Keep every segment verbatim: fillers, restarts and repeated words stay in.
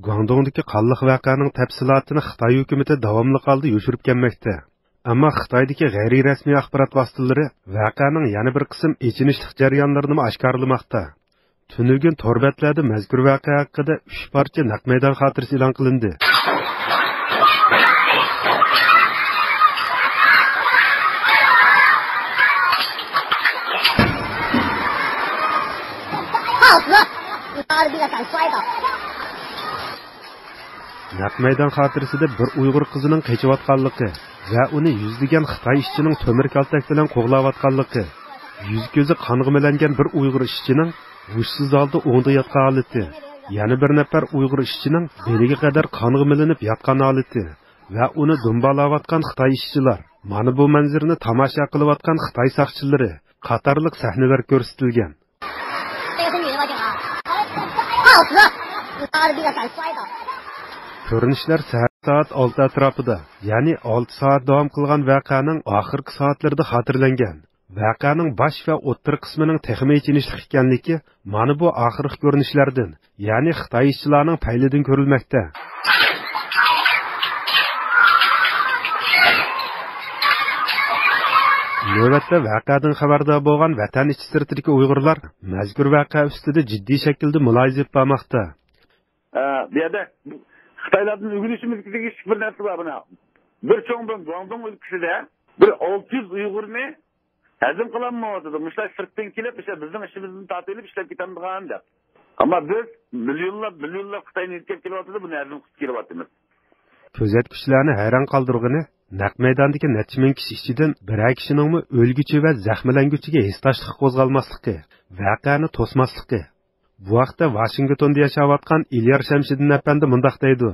گۇاڭدۇڭدىكى قانلىق ۋەقەنىڭ تەپسىلاتىنى خىتاي ھۆكۈمىتى داۋاملىق ھالدا يوشۇرۇپ كەلمەكتە. ئەمما خىتايدىكى غەيرىي رەسمىي ئاخبارات ۋاسىتىلىرى ۋەقەنىڭ يەنە بىر قىسىم ئېچىنىشلىق جەريانلىرىنىمۇ ئاشكارىلىماقتا. تۈنۈگۈن تور بەتلەردە مەزكۇر ۋەقە ھەققىدە ئۈچ پارچە نەق مەيدان خاتىرىسى ئېلان قىلىندى. نەق مەيدان خاتىرىسىدە بىر ئۇيغۇر قىزىنىڭ قېچىۋاتقانلىقى ۋە ئۇنى يۈزلىگەن خىتاي ئىشچىنىڭ تۆمۈر كالتەك بىلەن قوغلاۋاتقانلىقى، يۈزى-كۆزى قانغا مىلەنگەن بىر ئۇيغۇر ئىشچىنىڭ ھوشسىز ھالدا ئوڭدا ياتقان ھالىتى، يەنە بىر نەپەر ئۇيغۇر ئىشچىنىڭ بېلىگە قەدەر قانغا مىلىنىپ ياتقان ھالىتى ۋە ئۇنى دۇمبالاۋاتقان خىتاي ئىشچىلار، مانا بۇ مەنزىرىنى تاماشا قىلىۋاتقان خىتاي ساقچىلىرى قاتارلىق سەھنىلەر كۆرسىتىلگەن. كۆرۈنۈشلەر سەھەر سائەت ئالتە ئەتراپىدا، يەنى ئالتە سائەت داۋام قىلغان ۋەقەنىڭ ئاخىرقى سائەتلىرىدە خاتىرىلەنگەن. ۋەقەنىڭ باش ۋە ئوتتۇرا قىسمىنىڭ تېخىمۇ ئېچىنىشلىق ئىكەنلىكى مانا بۇ ئاخىرقى كۆرۈنۈشلەردىن، يەنى خىتاي ئىشچىلارنىڭ پەيلىدىن كۆرۈلمەكتە. نۆۋەتتە ۋەقەدىن خەۋەردار بولغان ۋەتەن ئىچى سىرتىدىكى ئۇيغۇرلار مەزكۇر ۋەقە ئۈستىدە جىددىي شەكىلدە مۇلاھىزە ئېلىپ بارماقتا. ئە، بۇ يەردە خىتايلاردىن ئۆگىنىشىمىز تېگىشلىك بىر نەرسە بار مانا. بىر چوڭ بىر گۇاڭدۇڭ ئۆلكىسىدە بىر ئالتە يۈز ئۇيغۇرنى ھەزىم قىلالمايۋاتىدۇ. مۇشۇلار سىرتتىن كېلىپ، ئىشلەپ، بىزنىڭ ئىشىمىزنى تارتىۋېلىپ ئىشلەپ كېتەمدىغان دەپ. ئەمما بىز مىليونلاپ، مىليونلاپ خىتاينى يۆتكەپ كېلىۋاتىدۇ، بۇنى ھەزىم قىلىپ كېلىۋاتىمىز. كۆزەتكۈچىلەرنى ھەيران قالدۇرغىنى، نەق مەيداندىكى نەچچە مىڭ كىشى ئىچىدىن بىرەر كىشىنىڭمۇ ئۆلگۈچى ۋە زەخىملەنگۈچىگە ھېسداشلىق قوزغالماسلىقى، ۋەقەنى توسماسلىقى. بۇ ھەقتە ۋاشىنگتوندا ياشاۋاتقان ئىليار شەمشىدىن ئەپەندى مۇنداق دەيدۇ.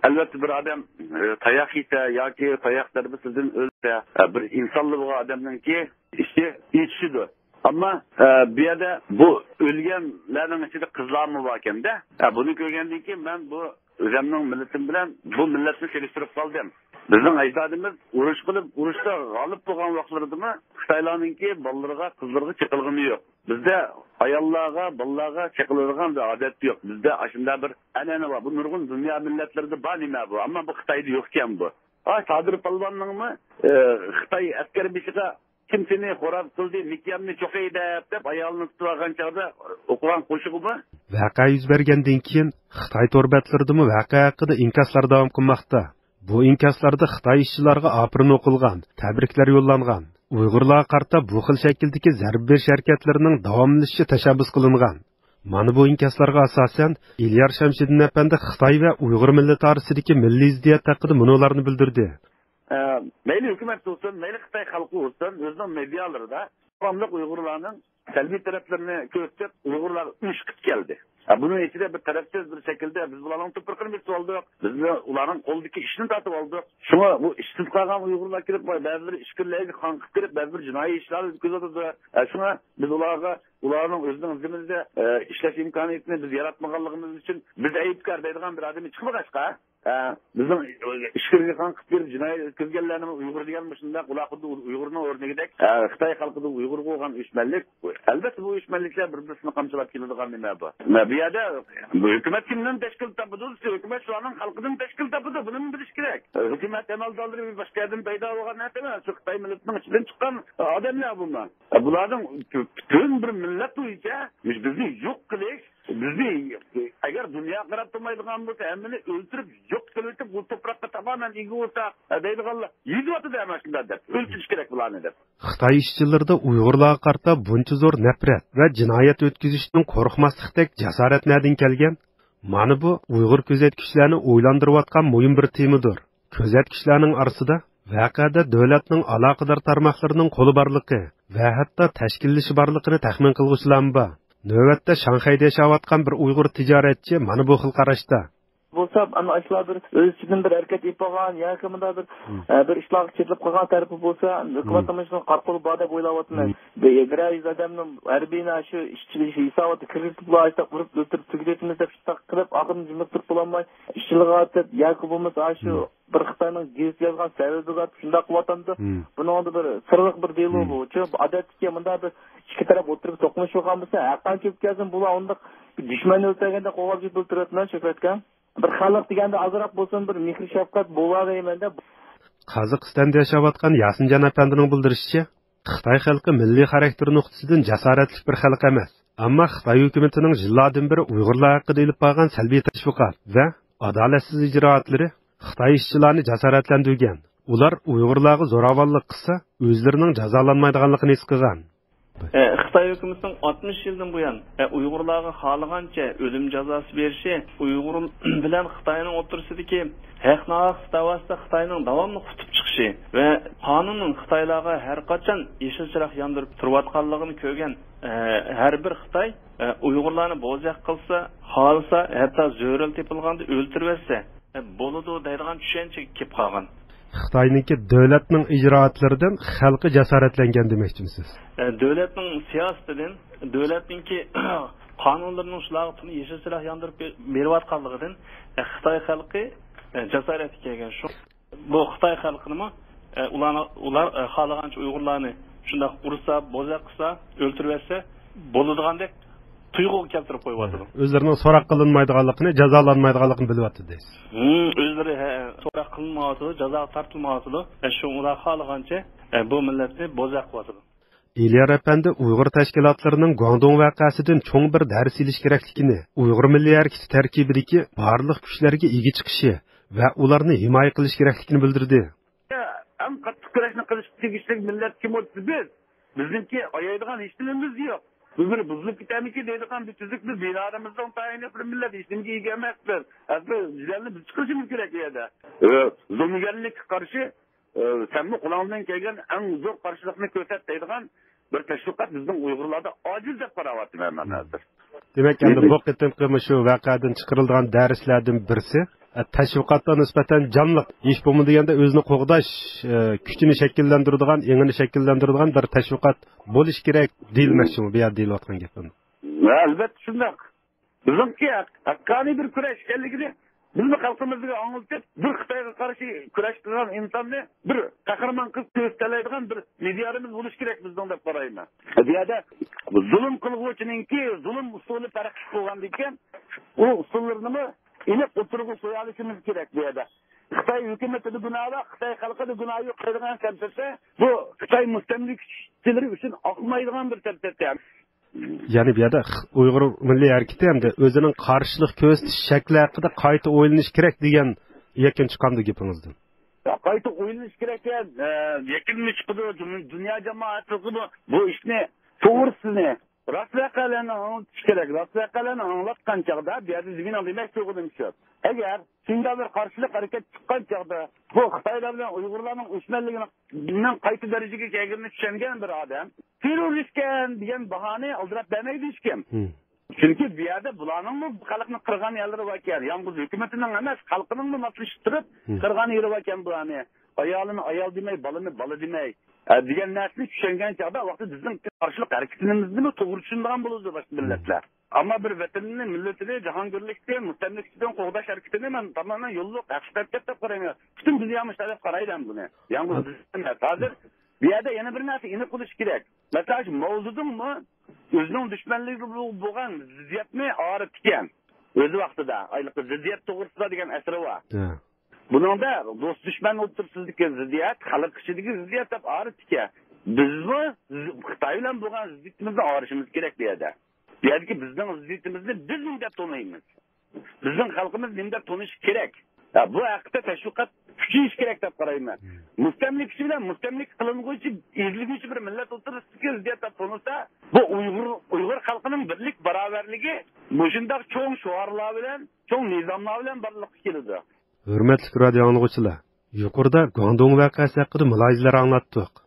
ئەلۋەتتە، بىر ئادەم، ئە، تاياق يېسە ياكى تاياق زەربىسىدىن ئۆلسە، ئە، بىر ئىنسانلا بولغان ئادەمنىڭكى ئىچى ئېچىشىدۇ. ئەمما، ئە، بۇ يەردە بۇ ئۆلگەنلەرنىڭ ئىچىدە قىزلارمۇ باركەن-دە. ئە، بۇنى كۆرگەندىن كېيىن مەن بۇ ئۆزەمنىڭ مىللىتىم بىلەن بۇ مىللەتنى سېلىشتۇرۇپ قالدىم. بىزنىڭ ئەجدادىمىز ئۇرۇش قىلىپ، ئۇرۇشتا غالىب بولغان ۋاقىتلىرىدىمۇ خىتايلارنىڭكى بالىلىرىغا، قىزلىرىغا چېقىلغىنى يوق. بىزدە ئاياللارغا، بالىلارغا چېقىلىدىغان بىر ئادەت يوق. بىزدە ئاشۇنداق بىر ئەنئەنە بار. بۇ نۇرغۇن دۇنيا مىللەتلىرىدە بار نېمە بۇ. ئەمما بۇ خىتايدا يوقكەن بۇ. ئا، سادىر پالۋاننىڭمۇ، ئە، خىتاي ئەسكەر بېشىغا «كىم سېنى خوراز قىلدى، مىكيامنى چوقۇي» دەپ، دەپ ئايالىنى تۇتۇۋالغان چاغدا ئوقۇغان قوشىقىمۇ. ۋەقە يۈز بەرگەندىن كېيىن خىتاي تور بەتلىرىدىمۇ ۋەقە ھەققىدە ئىنكاسلار داۋام قىلماقتا. بۇ ئىنكاسلاردا خىتاي ئىشچىلارغا ئاپىرىن ئوقۇلغان، تەبرىكلەر يوللانغان، ئۇيغۇرلارغا قارىتا بۇ خىل شەكىلدىكى زەربە بېرىش ھەرىكەتلىرىنىڭ داۋاملىشىشى تەشەببۇس قىلىنغان. مانا بۇ ئىنكاسلارغا ئاساسەن، ئىليار شەمشىدىن ئەپەندى خىتاي ۋە ئۇيغۇر مىللىتى ئارىسىدىكى مىللىي زىددىيەت ھەققىدە مۇنۇلارنى بىلدۈردى. ئە، مەيلى ھۆكۈمەت بولسۇن، مەيلى خىتاي خەلقى بولسۇن، ئۆزىنىڭ مېدىيالىرىدا داۋاملىق ئۇيغۇرلارنىڭ سەلبىي تەرەپلىرىنى كۆرسىتىپ، ئۇيغۇرلارغا ئۈن چىقىپ كەلدى. ھە، بۇنىڭ ئىچىدە بىر تەرەپسىز بىر شەكىلدە بىز بۇلارنىڭ تۇپرىقىنى بېسىۋالدۇق، بىز ئۇلارنىڭ قولىدىكى ئىشنى تارتىۋالدۇق. شۇڭا بۇ ئىشسىز قالغان ئۇيغۇرلار كېلىپ، بەزىلىرى ئىچكىرىلەرگە قاڭقىپ كىرىپ، بەزى بىر جىنايى ئىشلارنى ئۆتكۈزۈۋاتىدۇ. ھە، شۇڭا بىز ئۇلارغا، ئۇلارنىڭ ئۆزىنىڭ زېمىنىدە، ئە، ئىشلەش ئىمكانىيىتىنى بىز ياراتمىغانلىقىمىز ئۈچۈن بىز ئەيىبكار دەيدىغان بىر ئادىمى چىقمىغاچقا، ئە، بىزنىڭ ئىچكىرىگە قاڭقىپ كىرىپ جىنايەت ئۆتكۈزگەنلەرنىمۇ ئۇيغۇر دېگەن مۇشۇنداق، ئۇلار خۇددى ئۇيغۇرنىڭ ئورنىدىكىدەك، ئە، خىتاي خەلقىدە ئۇيغۇرغا بولغان ئۆچمەنلىك. ئەلۋەتتە، بۇ ئۆچمەنلىكلەر بىر-بىرسىنى قامچىلاپ كېلىدىغان نېمە بۇ. مەن بۇ يەردە بۇ ھۆكۈمەت كىمدىن تەشكىل تاپىدۇ دېسە، ھۆكۈمەت شۇلارنىڭ خەلقىدىن تەشكىل تاپىدۇ، بۇنىمۇ بىلىش كېرەك. ھۆكۈمەت ئەمەلدارلىرى باشقا يەردىن پەيدا بولغان نەرسە ئەمەس، شۇ خىتاي مىللىتىنىڭ ئىچىدىن چىققان ئادەملەر بۇلار. بۇلارنىڭ پۈتۈن بىر مىللەت بويىچە بىزنى يوق قىلىش، بىزنى ئەگەر دۇنيا قاراپ تۇرمايدىغان بولسا، ھەممىنى ئۆلتۈرۈپ، يوق قىلىۋېتىپ، بۇ تۇپراققا تامامەن ئىگە بولساق دەيدىغانلار يېزىۋاتىدۇ ھەممە شۇنداق دەپ، ئۆلتۈرۈش كېرەك بۇلارنى دەپ. خىتاي ئىشچىلىرىدا ئۇيغۇرلارغا قارىتا بۇنچە زور نەپرەت ۋە جىنايەت ئۆتكۈزۈشتىن قورقماسلىقتەك جاسارەت نەدىن كەلگەن؟ مانا بۇ ئۇيغۇر كۆزەتكۈچىلەرنى ئويلاندۇرۇۋاتقان مۇھىم بىر تېمىدۇر. كۆزەتكۈچىلەرنىڭ ئارىسىدا ۋەقەدە دۆلەتنىڭ ئالاقىدار تارماقلىرىنىڭ قولى بارلىقى ۋە ھەتتا تەشكىللىشى بارلىقىنى تەخمىن قىلغۇچىلارمۇ بار. نۆۋەتتە شاڭخەيدە ياشاۋاتقان بىر ئۇيغۇر تىجارەتچى مانا بۇ خىل قاراشتا. بولسا، ئەنە ئاشۇلار بىر ئۆز ئىچىدىن بىر ھەرىكەت ئېلىپ بارغان ياكى مۇنداق بىر، مم. ئە، بىر ئىشلارغا چېتىلىپ قالغان تەرىپى بولسا، ھۆكۈمەتنىڭ مم. مۇشۇنىڭغا قارا قول بار دەپ ئويلاۋاتىمەن. مم. بىر، بىرەر يۈز ئادەمنى ھەربىينى شۇ ئىشچى ھېساباتىغا كىرگۈزۈپ، ئۇلار ئاشۇنداق ئۇرۇپ ئۆلتۈرۈپ تۈگىتىۋېتىمىز دەپ شۇنداق قىلىپ، ئاخىرىدا جىمىپ تۇرۇپ بولالماي، ئىشچىلىققا ئاتىپ ياكى بولمىسا ئاشۇ مم. بىر خىتاينىڭ گېزىتى يازغان سەۋەبىگە ئاتىپ شۇنداق قىلىۋاتامدۇ؟ مم. بۇنىڭدا بىر سىرلىق بىر دېلو مم. بۇ. چۈنكى ئادەتتىكى مۇنداق بىر ئىككى تەرەپ ئولتۇرۇپ توقۇنۇشۇپ قالغان بولسا، ھەققانى چۆكۈپ كەلسۇن، بۇلار ئۇنداق دۈشمەننى ئۆلتۈرگەندەك قوغلاپ كېتىپ تۇرۇۋاتىمەن شۇ پەتكە. بىر خەلق دېگەندە ئازراق بولسۇن بىر مېھىر شەپقەت بولالايمەن دەپ. قازاقىستاندا ياشاۋاتقان ياسىنجان ئەپەندىنىڭ بىلدۈرۈشىچە، خىتاي خەلقى مىللىي خاراكتېر نۇقتىسىدىن جاسارەتلىك بىر خەلق ئەمەس. ئەمما خىتاي ھۆكۈمىتىنىڭ يىللاردىن بېرى ئۇيغۇرلار ھەققىدە ئېلىپ بارغان سەلبىي تەشۋىقات ۋە ئادالەتسىز ئىجرائاتلىرى خىتاي ئىشچىلارنى جاسارەتلەندۈرگەن. ئۇلار ئۇيغۇرلارغا زوراۋانلىق قىلسا، ئۆزلىرىنىڭ جازالانمايدىغانلىقىنى ھېس قىلغان. ئە، خىتاي ھۆكۈمىتىنىڭ ئاتمىش يىلدىن بۇيان، ئە، ئۇيغۇرلارغا خالىغانچە ئۆلۈم جازاسى بېرىشى ئۇيغۇر بىلەن خىتاينىڭ ئوتتۇرىسىدىكى ھەق ناھەق دەۋاسىدا خىتاينىڭ داۋاملىق قۇتۇپ چىقىشى ۋە قانۇننىڭ خىتايلارغا ھەر قاچان يېشىل چىراغ ياندۇرۇپ تۇرۇۋاتقانلىقىنى كۆرگەن، ئە، ھەر بىر خىتاي، ئە، ئۇيغۇرلارنى بوزەك قىلسا، خالىسا، ھەتتا زۆرۈرلا تېپىلغاندا ئۆلتۈرۈۋەتسە، بولىدۇ دەيدىغان چۈشەنچىگە كېلىپ قالغان. خىتاينىڭكى دۆلەتنىڭ ئىجرائاتلىرىدىن خەلقى جاسارەتلەنگەن دېمەكچىمىسىز؟ ئە، دۆلەتنىڭ سىياسىتىدىن، دۆلەتنىڭكى قانۇنلىرىنىڭ شۇلارغا تولۇق يېشىل چىراغ ياندۇرۇپ بېرىۋاتقانلىقىدىن، ئە، خىتاي خەلقى، ئە، جاسارەتكە كەلگەن. شۇ، بۇ خىتاي خەلقىنىمۇ، ئە، ئۇلارنى، ئۇلار، ئە، خالىغانچە ئۇيغۇرلارنى شۇنداق ئۇرسا، بوزەك قىلسا، ئۆلتۈرۈۋەتسە بولىدىغاندەك تۇيغۇغا كەلتۈرۈپ قويۇۋاتىدۇ. ئۆزلىرىنىڭ سوراق قىلىنمايدىغانلىقىنى، جازالانمايدىغانلىقىنى بىلىۋاتىدۇ دەيسىز. ھىم، ئۆزلىرى، ھە، سوراق قىلىنمايۋاتىدۇ، جازاغا تارتىلمايۋاتىدۇ. ھە، شۇ ئۇلار خالىغانچە، ھە، بۇ مىللەتنى بوزەك قىلىۋاتىدۇ. ئېلىيار ئەپەندى ئۇيغۇر تەشكىلاتلىرىنىڭ گۇاڭدۇڭ ۋەقەسىدىن چوڭ بىر دەرس ئېلىش كېرەكلىكىنى، ئۇيغۇر مىللىي ھەرىكىتى تەركىبىدىكى بارلىق كۈچلەرگە ئىگە چىقىشى ۋە ئۇلارنى ھىمايە قىلىش كېرەكلىكىنى بىلدۈردى. ئەڭ قاتتىق كۈرەشنى قىلىشقا تېگىشلىك مىللەت كىم بولسا بىز؟ بىزنىڭكى ئايايدىغان ھېچ نېمىمىز يوق. بۇ بىر بۇزۇلۇپ كېتەرمىكىن دەيدىغان بىر تۈزۈك بىر بىنالىرىمىزنىڭ تايىنى بىر مىللەت ھېچ نېمىگە ئىگە ئەمەسمىز. ئەسلى جېدەلنى بىز چىقىرىشىمىز كېرەك بۇ يەردە. ئە، زۇلۇمگەرلىككە قارشى، ئە، سەنمۇ قولۇڭدىن كەلگەن ئەڭ زور قارشىلىقنى كۆرسەت دەيدىغان بىر تەشۋىقات بىزنىڭ ئۇيغۇرلاردا ئاجىز دەپ قاراۋاتىمەن مەن ھازىر. دېمەك، ئەمدى بۇ قېتىمقى مۇشۇ ۋەقەدىن چىقىرىلىدىغان دەرسلەردىن بىرسى، ئە، تەشۋىقاتقا نىسبەتەن جانلىق، ھېچ بولمىدى دېگەندە ئۆزىنى قوغداش، ئە، كۈچىنى شەكىللەندۈرىدىغان، ئېڭىنى شەكىللەندۈرىدىغان بىر تەشۋىقات بولۇشى كېرەك دېيىلمەكچىمۇ بۇ يەردە دېيىلىۋاتقان گەپ ئەمدى؟ ھە، ئەلۋەتتە شۇنداق. بىزنىڭكى ھەق-، ھەققانىي بىر كۈرەش ئىكەنلىكىنى بىزمۇ خەلقىمىزگە ئاڭلىتىپ، بىر خىتايغا قارشى كۈرەش قىلغان ئىنساننى بىر قەھرىمان قىلىپ كۆرسىتەلەيدىغان بىر مېدىيالىرىمىز بولۇشى كېرەك بىزنىڭ دەپ قارايمەن. بۇ يەردە زۇلۇم قىلغۇچىنىڭكى زۇلۇم ئۇسۇلى پەرقلىق بولغاندىكىن، ئۇ ئۇسۇللىرىنىمۇ ئېنىق ئوتتۇرىغا قويالىشىمىز كېرەك بۇ يەردە. خىتاي ھۆكۈمىتىدە گۇناھ بار، خىتاي خەلقىدە گۇناھ يوق دەيدىغان سەپسەتە بۇ خىتاي مۇستەملىكىچىلىرى ئۈچۈن ئاقمايدىغان بىر سەپسەتە. يەنى بۇ يەردە خ-، ئۇيغۇر مىللىي ھەرىكىتى ھەمدە ئۆزىنىڭ قارشىلىق كۆرسىتىش شەكلى ھەققىدە قايتا ئويلىنىش كېرەك دېگەن يەكۈن چىقامدۇ گېپىڭىزدىن؟ يا، قايتا ئويلىنىش كېرەك. يەكۈنمۇ چىقىدۇ، دۇن-، دۇنيا جامائەتلىرىمۇ بۇ ئىشنى توغرىسىنى، راست ۋەقەلەرنى ئاڭلىتىش كېرەك. راست ۋەقەلەرنى ئاڭلاتقان چاغدا، بۇ يەردە مېنىڭ دېمەكچى بولغىنىم شۇ. ئەگەر شۇنداق بىر قارشىلىق ھەرىكەت چىققان چاغدا، بۇ خىتايلار بىلەن ئۇيغۇرلارنىڭ ئۆچمەنلىكىنىڭ قايسى دەرىجىگە كەلگىنىنى چۈشەنگەن بىر ئادەم، تېررورىستكەن دېگەن باھانى ئالدىراپ بەرمەيدۇ ھېچكىم. مم. چۈنكى بۇ يەردە بۇلارنىڭمۇ خەلقنى قىرغان يەرلىرى باركەن. يالغۇز ھۆكۈمىتىنىڭ ئەمەس، خەلقىنىڭمۇ ماسلىشىپ تۇرۇپ مم. قىرغان يېرى باركەن بۇلارنى. ئايالىنى ئايال دېمەي، بالىنى بالا دېمەي، ئە، دېگەن نەرسىنى چۈشەنگەن چاغدا، ۋاقتى بىزنىڭ قارشىلىق ھەرىكىتىمىزنىمۇ توغرا چۈشىنىدىغان بولىدۇ باشقا مىللەتلەر. ئەمما بىر ۋەتىنىنى، مىللىتىنى جاھانگىرلىكتىن، مۇستەملىكىچىدىن قوغداش ھەرىكىتىنى مەن تامامەن يوللۇق ھەقىقەت دەپ قارايمەن. پۈتۈن دۇنيا مۇشۇنداق دەپ قارايدۇ بۇنى. يالغۇز بىز ئەمەس. ھازىر بۇ يەردە يەنە بىر نەرسە ئېنىق بولۇشى كېرەك. مەسىلەن، شۇ ماۋزېدۇڭمۇ ئۆزىنىڭ دۈشمەنلىرى بولغان زىددىيەتنى ئاغرىتىدىكەن. ئۆز ۋاقتىدا، ھېلىقى زىددىيەت توغرىسىدا دېگەن ئەسىرى بار. ھە. بۇنىڭدا دوست-دۈشمەن ئوتتۇرىسىدىكى زىددىيەت، خەلق ئىچىدىكى زىددىيەت دەپ ئايرىدىكەن. بىزمۇ زى-، خىتاي بىلەن بولغان زىددىيىتىمىزنى ئايرىشىمىز كېرەك بۇ يەردە. بۇ يەردىكى بىزنىڭ زىددىيىتىمىزنى بىز نېمە دەپ تونۇيمىز؟ بىزنىڭ خەلقىمىز نېمە دەپ تونۇشى كېرەك؟ يا، بۇ ھەقتە تەشۋىقات كۈچىيىشى كېرەك دەپ قارايمەن. مم. مۇستەملىكىچى بىلەن مۇستەملىكە قىلىنغۇچى، ئېزىلگۈچى بىر مىللەت ئوتتۇرىسىدىكى زىددىيەت دەپ تونۇلسا، بۇ ئۇيغۇر، ئۇيغۇر خەلقىنىڭ بىرلىك، باراۋەرلىكى مۇشۇنداق چوڭ شوئارلار بىلەن، چوڭ نىزاملار بىلەن بارلىققا كېلىدۇ. ھۆرمەتلىك رادىئو ئاڭلىغۇچىلار، يۇقىرىدا گۇاڭدۇڭ ۋەقەسى ھەققىدە مۇلاھىزىلەر ئاڭلاتتۇق.